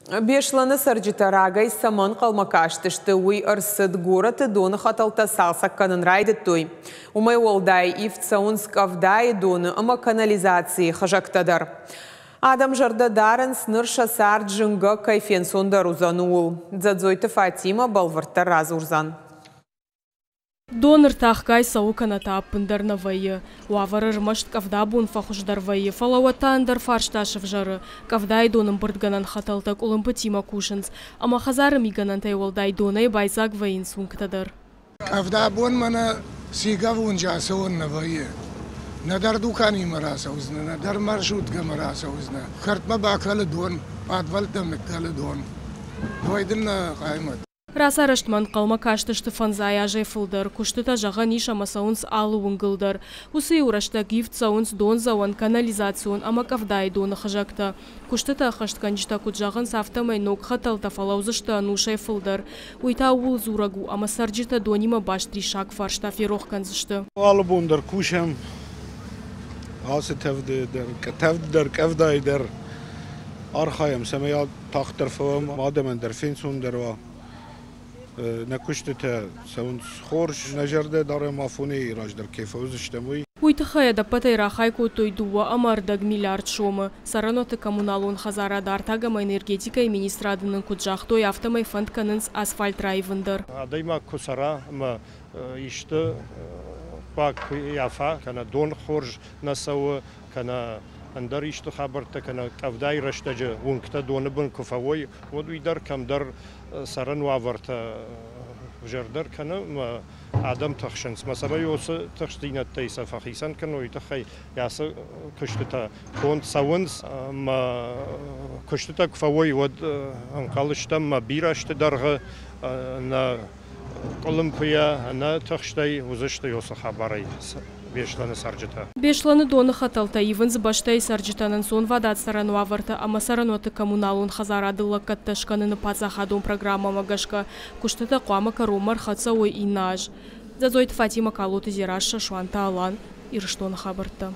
Беслӕны цӕрджытӕ рагӕй цӕмӕ нхъӕлмӕ кастысты, уый ӕрцыд. Горӕты доны хӕтӕлтӕ цалцӕг кӕнын райдыдтой. Уымӕй уӕлдай ивд цӕуынц къӕвдайы доны ӕмӕ канализацийы хызӕгтӕ дӕр. Адӕм зӕрдӕ дарынц, ныр сӕ цард зынгӕ кӕй фенцондӕр уыдзӕн, ууыл. Дзӕдзойты Фатимӕ бӕлвырддӕр радзурдзӕн. Дон ӕртахгай цӕуы кӕнӕ та ӕппындӕр нӕ вӕййы. Уавӕр ӕрмӕст къӕвдабон фӕхуыздӕр вӕййы, фӕлӕ уӕд та ӕндӕр фарста сӕвзӕры. Къӕвдайы донӕмбырдгӕнӕн хӕтӕлтӕ къуылымпытимӕ кусынц, ӕмӕ хӕдзары мигӕнӕнтӕй уӕлдай донӕй байдзаг вӕййынц уынгтӕ дӕр. Къӕвдабон мӕнӕ Сигавунджы ацӕуӕн нӕ вӕййы. Нӕдӕр дуканимӕ рацӕудзынӕ, нӕдӕр маршруткӕмӕ рацӕудзынӕ. Кӕртмӕ бакӕлы дон, пъадвӕлттӕм ныккӕлы дон. Уый дын нӕ хъаймӕт. Рацарӕзтмӕ ӕнхъӕлмӕ кастысты фӕндзай азӕй фылдӕр. Куыстытӕ, зӕгъӕн ис, ӕмӕ цӕуынц алы уынгыл дӕр. Уыцы-иу рӕстӕг ивд цӕуынц дондзӕуӕн, канализацион ӕмӕ къӕвдайы доны хызӕгтӕ. Куыстытӕ ӕххӕстгӕнджытӕ куыд зӕгъынц, афтӕмӕй ног хӕтӕлтӕ фӕлӕудзысты ӕнусӕй фылдӕр. Уый та ууыл дзурӕг у, ӕмӕ цӕрджытӕ донимӕ баст риссаг фарста ферох кӕндзысты. Алы бон дӕр кусӕм, ацы тӕвды дӕр, тӕвды дӕр, къӕвдайы дӕр архайӕм, цӕмӕй тагъддӕр фӕуӕм, адӕмӕн дӕр фенцондӕр уа. Нӕ куыстытӕ цӕуынц хорз, нӕ зӕрдӕ дарӕм афонӕй раздӕр кӕй фӕуыдзыстӕм, уый. Уый тыххӕй ӕдӕппӕтӕй рахай кодтой 2.25 миллиард сомы. Цӕрӕнуӕтты коммуналон хӕдзарад, артаг ӕмӕ энергетикӕйы министрады нын куыд загътой, афтӕмӕй фӕнд кӕнынц асфальт раивын дӕр. Адӕймаг куы цӕра ӕмӕ исты хъуаг куы ййафа, кӕнӕ дон хорз нӕ цӕуы, кӕнӕ ӕндӕр исты хабӕрттӕ, кӕнӕ къӕвдайы рӕстӕджы уынгтӕ доны бын куы фӕуой, уӕд уый дӕр кӕмдӕр цӕрӕн уавӕртӕ ӕвзӕрдӕр кӕны ӕмӕ адӕм тыхсынц. Мӕ цӕмӕй уыцы тыхстдзинӕдтӕй сӕ фӕхицӕн кӕной, уый тыххӕй ацы куыстытӕ конд цӕуынц ӕмӕ куыстытӕ куы фӕуой, уӕд ӕнхъӕл стӕм ӕмӕ бирӕ азты дӕргъы нӕ къуылымпыйӕ, ӕнӕ тыхстӕй уыдзысты уыцы хабарӕй Беслӕны цӕрджытӕ. Беслӕны доны хӕтӕлтӕ ивынц бӕстӕйы цӕрджытӕн ӕнцонвадат цӕрӕн уавӕртӕ ӕмӕ цӕрӕнуӕтты коммуналон хӕдзарады лӕггӕдтӕ скӕныны паддзахадон программӕмӕ гӕсгӕ. Куыстытӕ хъуамӕ кӕронмӕ ӕрхӕццӕ уой иннӕ аз. Дзӕдзойты Фатимӕ, Калоты Дзерассӕ, Суанты Алан, Ирыстоны хабӕрттӕ.